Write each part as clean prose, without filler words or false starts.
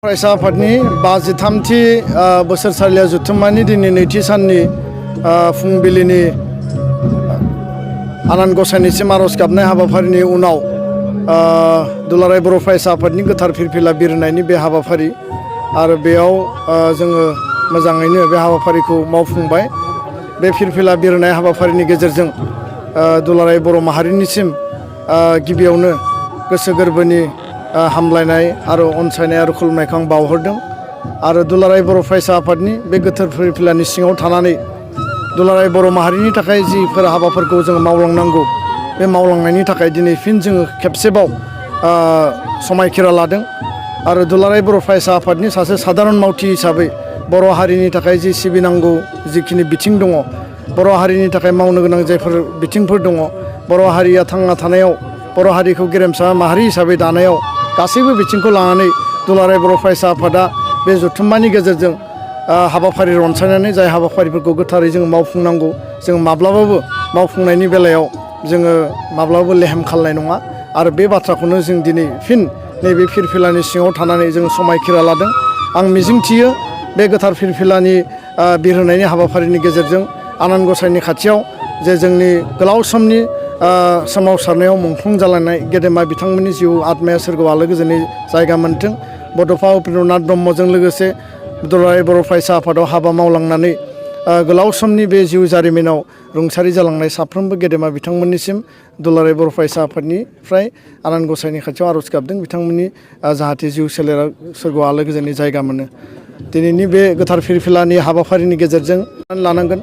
फरायसा आफादनि 53थि बोसोरसालिया जथुम्मानि दिनै नैथि साननि फुंबिलिनि आनान गसाइनिसिम आरज गाबनाय हाबाफारिनि उनाव दुलाराय बर' फरायसा आफादनि गोथार फिरफिला बिरहोनायनि बे हाबाफारि आरो बेयाव जोङो मोजाङैनो बे हाबाफारिखौ मावफुंबाय। बे फिरफिला बिरहोनाय हाबाफारिनि गेजेरजों दुलाराय बर' माहारिनिसिम गिबियावनो गोसो गोरबोनि हामलायनाय आरो अनसायनाय आरो खुलुमनायखौ आं बावहरदों आरो दुलाराय बर' फरायसा आफादनि बे गोथार फिरफिलानि सिङाव थानानै दुलाराय बर' माहारिनि थाखाय जिफोर हाबाफोरखौ जों मावलांनांगौ बे मावलांनायनि थाखाय दिनै फिन जोङो खेबसेबाव समायखिरा लादों आरो दुलाराय बर' फरायसा आफादनि सासे साधारन मावथि हिसाबै बर' हारिनि थाखाय जि सिबिनांगौ जिखिनि बिथिं दङ, बर' हारिनि थाखाय मावनो गोनां जायफोर बिथिंफोर दङ, बर' हारिया थांना थानायाव बर' हारिखौ गेरेमसा माहारि हिसाबै दानायाव गासैबो बिथिंखौ लानानै दुलाराय बर' फरायसा आफादा बे जथुम्मानि गेजेरजों हाबाफारि रनसायनानै जाय हाबाफारिफोरखौ गोथारै जों मावफुंनांगौ जों माब्लाबाबो मावफुंनायनि बेलायाव जोङो माब्लाबाबो लेहेम खालामनाय नङा आरो बे बाथ्राखौनो जों दिनै फिन नैबे फिरफिलानि सिङाव थानानै जों समायखिरा लादों। आं मिजिंथियो बे गोथार फिरफिलानि बिरहोनायनि हाबाफारिनि गेजेरजों आनान गसाइनि खाथियाव जे जोंनि गोलाव समनि सोमावसारनायाव मुंख्लं जालांनाय गेदेमा बिथांमोननि जिउ आत्माया सोरगोआव आलो गोजोनै जायगा मोन्थों। बड'फा उपेन्द्रनाथ ब्रह्मजों लोगोसे दुलाराय बर' फरायसा आफादाव हाबा मावलांनानै गोलाव समनि बे जिउ जारिमिनाव रुंसारि जालांनाय साफ्रोमबो गेदेमा बिथांमोननिसिम दुलाराय बर' फरायसा आफादनिफ्राय आनान गसाइनि खाथियाव आरज गाबदों बिथांमोननि जाहाथे जिउ सोलेरा सोरगोआव आलो गोजोनै जायगा मोनो। दिनैनि बे गोथार फिरफिलानि हाबाफारिनि गेजेरजों लानांगोन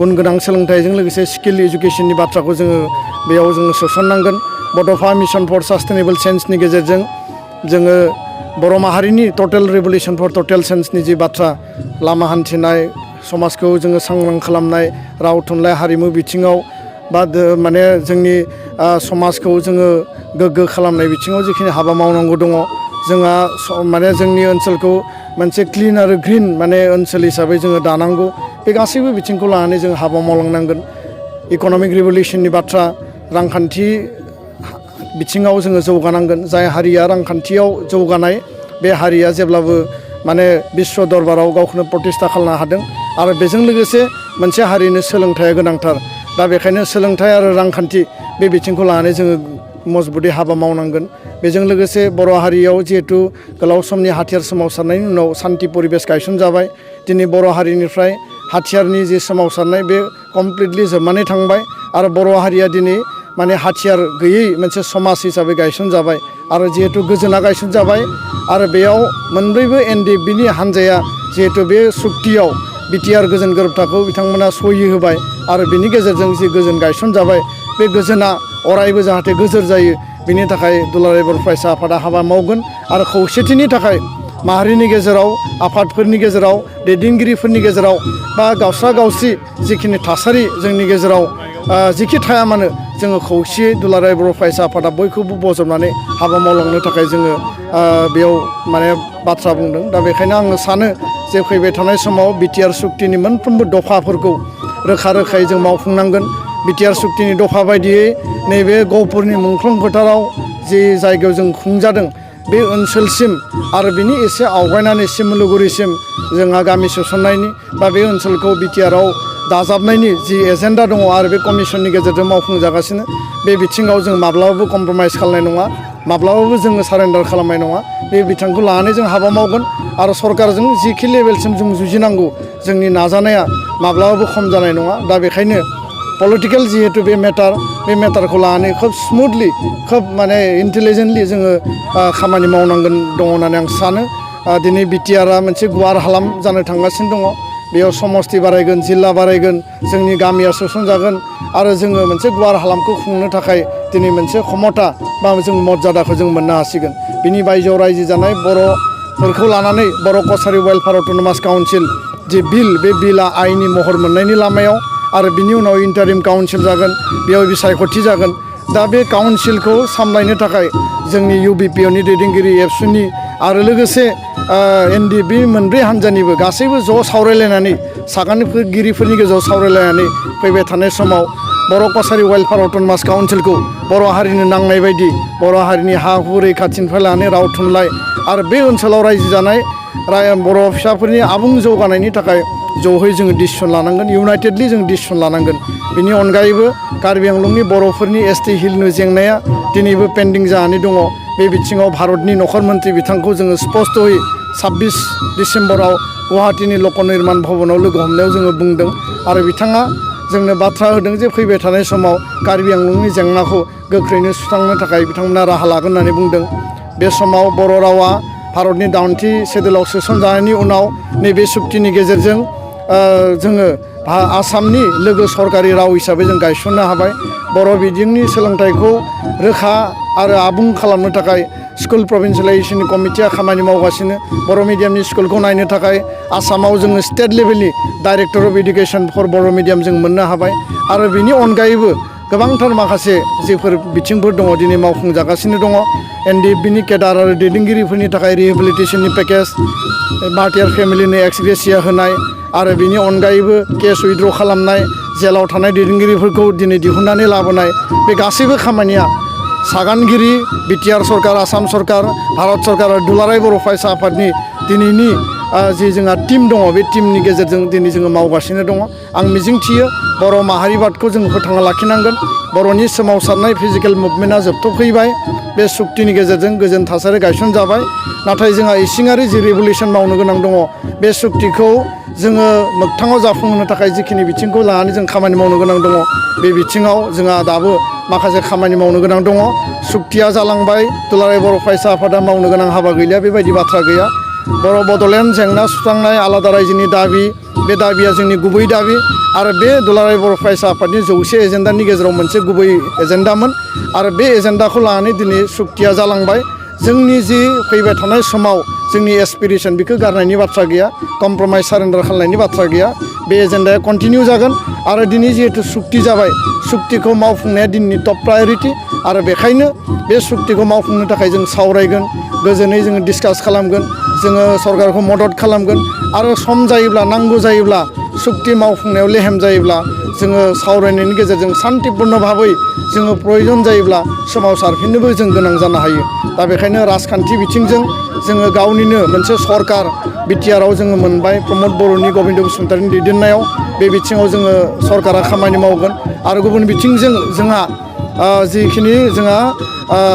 गुन गोनां सोलोंथाइजों लोगोसे स्किल इडुकेसननि बाथ्राखौ जोङो बेयाव जोङो सोसननांगोन। बड'फा मिशन फर सास्टेनेबल चेन्जनि गेजेरजों जोङो बर' माहारिनि टटेल रिभलिउसन फर टटेल चेन्जनि जि बाथ्रा लामा हान्थिनाय, समाजखौ जोङो सांग्रां खालामनाय, राव थुनलाइ हारिमु बिथिङाव बा माने जोंनि समाजखौ जोङो गोग्गो खालामनाय बिथिङाव जिखिनि हाबा मावनांगौ दङ, जोंहा माने जोंनि ओनसोलखौ मोनसे क्लिन आरो ग्रिन माने ओनसोल हिसाबै जोङो दानांगौ। बे गासैबो बिथिंखौ लानानै जों हाबा मावलांनांगोन। इक'नमिक रिभलिउसननि बाथ्रा, रांखान्थि बिथिङाव जोङो जौगानांगोन। जाय हारिया रांखान्थियाव जौगानाय बे हारिया जेब्लाबो माने बिश्व दरबाराव गावखौनो प्रतिष्ठा खालामनो हादों आरो बेजों लोगोसे मोनसे हारिनो सोलोंथाइया गोनांथार। दा बेखायनो सोलोंथाइ आरो रांखान्थि बे बिथिंखौ लानानै जोङो मजबुतै हाबा मावनांगोन। बेजों लोगोसे बर' हारियाव जिहेथु गोलाव समनि हाथियार सोमावसारनायनि उनाव सान्थि परिबेस गायसनजाबाय, दिनै बर' हारिनिफ्राय हाथियारनि जि सोमावसारनाय बे कमप्लिटलि जोबनानै थांबाय आरो बर' हारिया दिनै माने हाथियार गैयै मोनसे समाज हिसाबै गायसनजाबाय आरो जिहेतु गोजोना गायसनजाबाय आरो बेयाव मोनब्रैबो NDFBनि हान्जाया जिहेतु बे सुक्तियाव बिटिआर गोजोन गोरोबथाखौ बिथांमोना सहि होबाय आरो बिनि गेजेरजों जि गोजोन गायसनजाबाय बे गोजोना अरायबो जाहाथे गोजोर जायो बिनि थाखाय दुलाराय बर' फरायसा आफादा हाबा मावगोन आरो खौसेथिनि थाखाय माहारिनि गेजेराव, आफादफोरनि गेजेराव, दैदेनगिरिफोरनि गेजेराव बा गावस्रा गावस्रि जिखिनि थासारि जोंनि गेजेराव जिखि थाया मानो जोङो खौसेयै दुलाराय बर' फरायसा आफादा बयखौबो बजबनानै हाबा मावलांनो थाखाय जोङो बेयाव माने बाथ्रा बुंदों। दा बेखायनो आङो सानो जे फैबाय थानाय समाव बिटिआर सुक्तिनि मोनफ्रोमबो दफाफोरखौ रोखा रोखायै जों मावफुंनांगोन। बिटिआर सुक्तिनि दफा बायदियै नैबे गहपुरनि मुंख्लं फोथाराव जि जायगायाव जों खुंजादों बे ओनसोलसिम आरो बिनि एसे आवगायनानै सिमलुगुरिसिम जोंहा गामि सोसननायनि बा बे ओनसोलखौ बिटिआरआव दाजाबनायनि जि एजेन्डा दङ आरो बे कमिसननि गेजेरजों मावफुंजागासिनो, बे बिथिङाव जों माब्लाबाबो कमप्रमाइस खालामनाय नङा, माब्लाबाबो जोङो सारेन्डार खालामनाय नङा। बे बिथांखौ लानानै जों हाबा मावगोन आरो सरकारजों जिखि लेभेलसिम जों जुजिनांगौ जोंनि नाजानाया माब्लाबाबो खम जानाय नङा। दा बेखायनो पलिटिकेल जिहेतु बे मेटारखौ लानानै खोब स्मुथलि, खोब माने इन्टेलिजेन्टलि जोङो खामानि मावनांगोन दङ होननानै आं सानो। दिनै बिटिआरआ मोनसे गुवार हालाम जानो थांगासिनो दङ। बेयाव समस्ति बारायगोन, जिल्ला बारायगोन, जोंनि गामिया सोसनजागोन आरो जोङो मोनसे गुवार हालामखौ खुंनो थाखाय दिनै मोनसे क्षमता बा जों मर्यादाखौ जों मोननो हासिगोन। बिनि बायजोआव रायजो जानाय बर'फोरखौ लानानै बर' कसारि वेलफेयार अट'नमास काउन्सिल जि बिल, बे बिलआ आइनि महर मोननायनि लामायाव आरो बिनि उनाव इन्टारिम काउन्सिल जागोन, बेयाव बिसायख'थि जागोन। दा बे काउन्सिलखौ सामलायनो थाखाय जोंनि UBPनि दैदेनगिरि एबसुनि आरो लोगोसे NDFB मोनब्रै हान्जानिबो गासैबो ज' सावरायलायनानै सागानगिरिफोरनि गेजेराव सावरायलायनानै फैबाय थानाय समाव बर' कसारि वेलफेयार अट'नमास काउन्सिलखौ बर' हारिनो नांनाय बायदि बर' हारिनि हा हु रैखाथिनिफ्राय लानानै राव थुनलाइ आरो बे ओनसोलाव रायजो जानाय बर' फिसाफोरनि आबुं जौगानायनि थाखाय ज'है जोङो डिसिसन लानांगोन इउनाइटेडलि जों डिसिसन लानांगोन बेनि अनगायैबो कार्बि आंलंनि बर'फोरनि एसटि हिलनि जेंनाया दिनैबो पेन्डिं जानानै दङ बे बिथिङाव भारतनि नखर मन्त्रि बिथांखौ जोङो स्पष्टयै 26 डिसेम्बराव गुवाहाटीनि लक निर्माण भवनाव लोगो हमनायाव जोङो बुंदों आरो बिथाङा जोंनो बाथ्रा होदों जे फैबाय थानाय समाव कार्बि आंलंनि जेंनाखौ गोख्रैनो सुस्रांनो थाखाय बिथांमोना राहा लागोन होननानै बुंदों बे समाव बर' रावा भारतनि 80 सेड्युलाव सोसनजानायनि उनाव नैबे सुक्तिनि गेजेरजों जोङो आसामनि लोगो सरकारि राव हिसाबै जों गायसननो हाबाय बर' बिजोंनि सोलोंथाइखौ रोखा आरो आबुं खालामनो थाखाय स्कुल प्रभिन्सियेलाइजेसन कमिटिया खामानि मावगासिनो बर' मिडियामनि स्कुलखौ नायनो थाखाय आसामाव जोङो स्टेट लेभेलनि director of education for Bodo' medium जों मोननो हाबाय आरो बिनि अनगायैबो गोबांथार माखासे जेफोर बिथिंफोर दङ दिनै मावफुंजागासिनो दङ एनडिएफबिनि केडार आरो दैदेनगिरिफोरनि थाखाय रिहेबिलिटेसननि पेकेज बार्टियार फेमिलिनि एक्स ग्रेसिया होनाय आरो बिनि अनगायैबो केस उइथड्र खालामनाय जेलाव थानाय दैदेनगिरिफोरखौ दिनै दिहुननानै लाबोनाय बे गासैबो खामानिया सागानगिरि बिटिआर सरकार आसाम सरकार भारत सरकार आरो दुलाराय बर' फरायसा आफादनि दिनैनि जि जोंहा टीम दङ बे टीमनि गेजेरजों दिनै जोङो मावगासिनो दङ आं मिजिंथियो बर' माहारिबादखौ जों फोथांना लाखिनांगोन बर'नि सोमावसारनाय फिजिकेल मुभमेन्टआ जोबथ'फैबाय बे सुक्तिनि गेजेरजों गोजोन थासारि गायसनजाबाय नाथाय जोंहा इसिङारि जि रेभुलेसन मावनो गोनां दङ बे सुक्तिखौ जोङो मोगथाङाव जाफुंहोनो थाखाय जिखिनि बिथिंखौ लानानै जों खामानि मावनो गोनां दङ बे बिथिङाव जोंहा दाबो माखासे खामानि मावनो गोनां दङ सुक्तिया जालांबाय दुलाराय बर' फरायसा आफादा मावनो गोनां हाबा गैलिया बेबायदि बाथ्रा गैया बर' बड'लेण्ड जेंना सुस्रांनाय आलादा रायजोनि दाबि बे दाबिया जोंनि गुबै दाबि आरो बे दुलाराय बर' फरायसा आफादनि 100 एजेन्डानि गेजेराव मोनसे गुबै एजेन्डामोन आरो बे एजेन्डाखौ लानानै दिनै सुक्तिया जालांबाय जोंनि जि फैबाय थानाय समाव जोंनि एसपिरेसन बेखौ गारनायनि बाथ्रा गैया कमप्रमाइज सारेन्डार खालामनायनि बाथ्रा गैया बे एजेन्डाया कन्टिनिउ जागोन आरो दिनै जिहेतु सुक्ति जाबाय सुक्तिखौ मावफुंनाया दिनैनि टप प्रायरिटि आरो बेखायनो बे सुक्तिखौ मावफुंनो थाखाय जों सावरायगोन गोजोनै जोङो डिसकास खालामगोन जोङो सरकारखौ मदद खालामगोन आरो सम जायोब्ला नांगौ जायोब्ला सुक्ति मावफुंनायाव लेहेम जायोब्ला जोङो सावरायनायनि गेजेरजों शान्तिपुर्ण भाबै जोङो प्रयजन जायोब्ला सोमावसारफिननोबो जों गोनां जानो हायो दा बेखायनो राजखान्थि बिथिंजों जोङो गावनिनो मोनसे सरकार बिटिआरआव जोङो मोनबाय प्रमद बर'नि गबिन्द बसुमतारिनि दैदेननायाव बे बिथिङाव जोङो सरकारा खामानि मावगोन आरो गुबुन बिथिंजों जोंहा जिखिनि जोंहा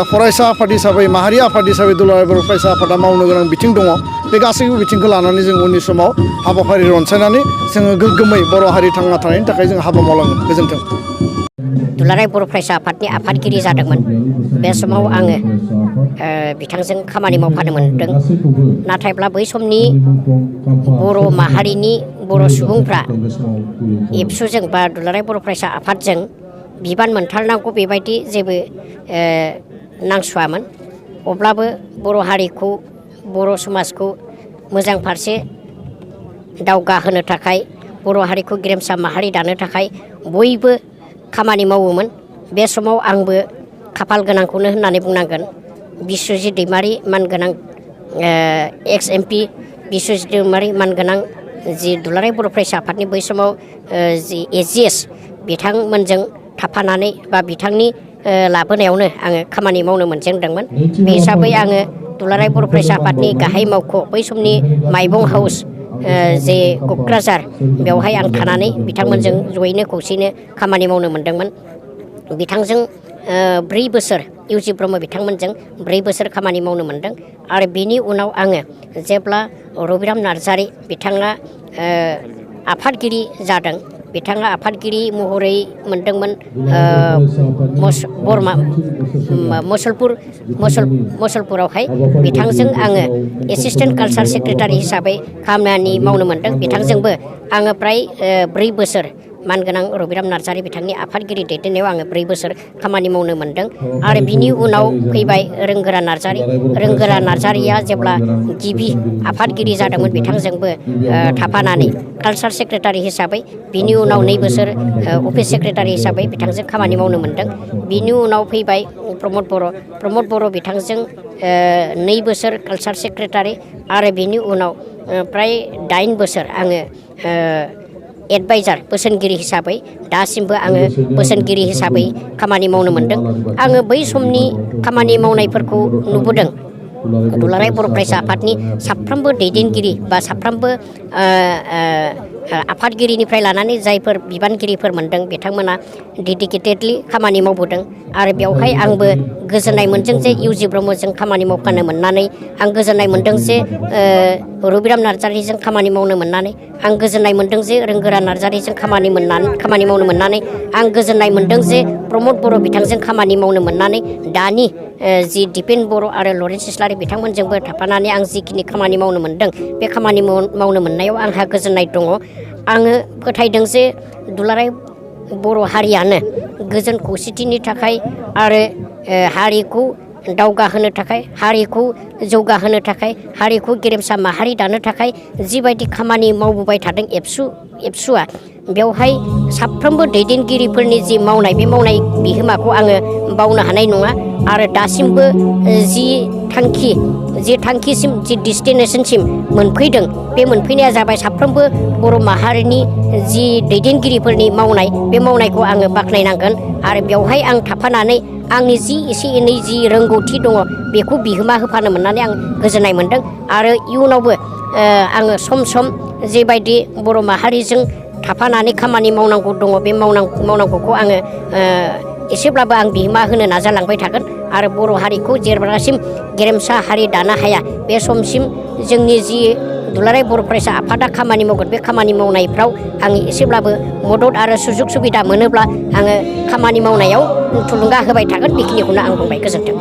फरायसा आफाद हिसाबै माहारि आफाद हिसाबै दुलाराय बर' फरायसा आफादा मावनो गोनां बिथिं दङ बे गासैबो बिथिंखौ लानानै जों उननि समाव हाबाफारि रनसायनानै जोङो गोग्गोमै बर' हारि थांना थानायनि थाखाय जों हाबा मावलांगोन गोजोन्थों दुलाराय बर' फरायसा आफादनि आफादगिरि जादोंमोन बे समाव आङो बिथांजों खामानि मावफानो मोनदों नाथायब्ला बै समनि बर' माहारिनि बर' सुबुंफ्रा एबसुजों बा दुलाराय बर' फरायसा आफादजों बिबान मोनथारनांगौ बेबायदि जेबो नांसुवामोन अब्लाबो बर' हारिखौ बर' समाजखौ मोजां फारसे दावगाहोनो थाखाय बर' हारिखौ गेरेमसा माहारि दानो थाखाय बयबो खामानि मावोमोन बे समाव आंबो खाफाल गोनांखौनो होननानै बुंनांगोन बिस्वजित दैमारि मानगोनां एक्स एमपि बिस्वजित दैमारि मानगोनां जि दुलाराय बर' फरायसा आफादनि बै समाव जि एजिएस बिथांमोनजों थाफानानै बा बिथांनि लाबोनायावनो आङो खामानि मावनो मोनजेनदोंमोन बे हिसाबै आङो दुलाराय बर' फरायसा आफादनि गाहाय मावख' बै समनि माइबं हाउस जे क'क्राझार बेवहाय आं थानानै बिथांमोनजों जयैनो खौसेयैनो खामानि मावनो मोनदोंमोन बिथांजों 4 बोसोर इउजि ब्रह्म बिथांमोनजों 4 बोसोर खामानि मावनो मोनदों आरो बेनि उनाव आङो जेब्ला रबिराम नार्जारि बिथाङा आफादगिरि जादों बिथाङा आफादगिरि महरै मोनदोंमोन मुसलपुरावहाय बिथांजों आङो एसिस्टेन्ट कालचार सेक्रेटारि हिसाबै खामानि मावनो मोनदों बिथांजोंबो आङो फ्राय 4 बोसोर मानगोनां रबिराम नार्जारि बिथांनि आफादगिरि दैदेननायाव आङो 4 बोसोर खामानि मावनो मोनदों आरो बिनि उनाव फैबाय रोंगोरा नार्जारिया जेब्ला गिबि आफादगिरि जादोंमोन बिथांजोंबो थाफानानै कालचार सेक्रेटारि हिसाबै बिनि उनाव 2 बोसोर अफिस सेक्रेटारि हिसाबै बिथांजों खामानि मावनो मोनदों बिनि उनाव फैबाय प्रमद बर' बिथांजों 2 बोसोर कालचार सेक्रेटारि आरो बिनि उनाव फ्राय 8 बोसोर आङो एडभाइजार बोसोनगिरि हिसाबै दासिमबो आङो बोसोनगिरि हिसाबै खामानि मावनो मोनदों आङो बै समनि खामानि मावनायफोरखौ नुबोदों दुलाराय बर' फरायसा आफादनि साफ्रोमबो दैदेनगिरि बा साफ्रोमबो आफादगिरिनिफ्राय लानानै जायफोर बिबानगिरिफोर मोनदों बिथांमोना डेडिकेटेडलि खामानि मावबोदों आरो बेवहाय आंबो गोजोननाय मोनदों जे इउ.जि. ब्रह्मजों खामानि मावफानो मोननानै आं गोजोननाय मोनदों जे रबिराम नार्जारीजों खामानि मावनो मोननानै आं गोजोननाय मोनदों जे रोंगोरा नार्जारीजों खामानि मावनो मोननानै आं गोजोननाय मोनदों जे प्रमद बर' बिथांजों खामानि मावनो मोननानै दानि जि दिपेन बर' आरो लरेन्स इस्लारि बिथांमोनजोंबो थाफानानै आं जिखिनि खामानि मावनो मोनदों बे खामानि मावनो मोननायाव आंहा गोजोननाय दङ। आङो फोथायदों जे दुलाराय बर' हारियानो गोजोन खौसेथिनि थाखाय आरो हारिखौ दावगाहोनो थाखाय हारिखौ जौगाहोनो थाखाय हारिखौ गेरेमसा माहारि दानो थाखाय जिबायदि खामानि मावबोबाय थादों एबसुआ बेवहाय साफ्रोमबो दैदेनगिरिफोरनि जि मावनाय बे मावनाय बिहोमाखौ आङो बावनो हानाय नङा आरो दासिमबो जि थांखिसिम जि डेस्टिनेसनसिम मोनफैदों बे मोनफैनाया जाबाय साफ्रोमबो बर' माहारिनि जि दैदेनगिरिफोरनि मावनाय बे मावनायखौ आङो बाख्नायनांगोन आरो बेवहाय आं थाफानानै आंनि जि एसे एनै जि रोंगौथि दङ बेखौ बिहोमा होफानो मोननानै आं गोजोननाय मोनदों आरो इयुनावबो आङो सम सम जेबायदि बर' माहारिजों थाफानानै खामानि मावनांगौ दङ बे मावनांगौखौ आङो एसेब्लाबो आं बिहोमा होनो नाजालांबाय थागोन आरो बर' हारिखौ जेब्लासिम गेरेमसा हारि दानो हाया बे समसिम जोंनि जि दुलाराय बर' फरायसा आफादा खामानि मावगोन बे खामानि मावनायफ्राव आङो एसेब्लाबो मदद आरो सुजुग सुबिदा मोनोब्ला आङो खामानि मावनायाव थुलुंगा होबाय थागोन बेखिनिखौनो आं बुंबाय गोजोन्थों।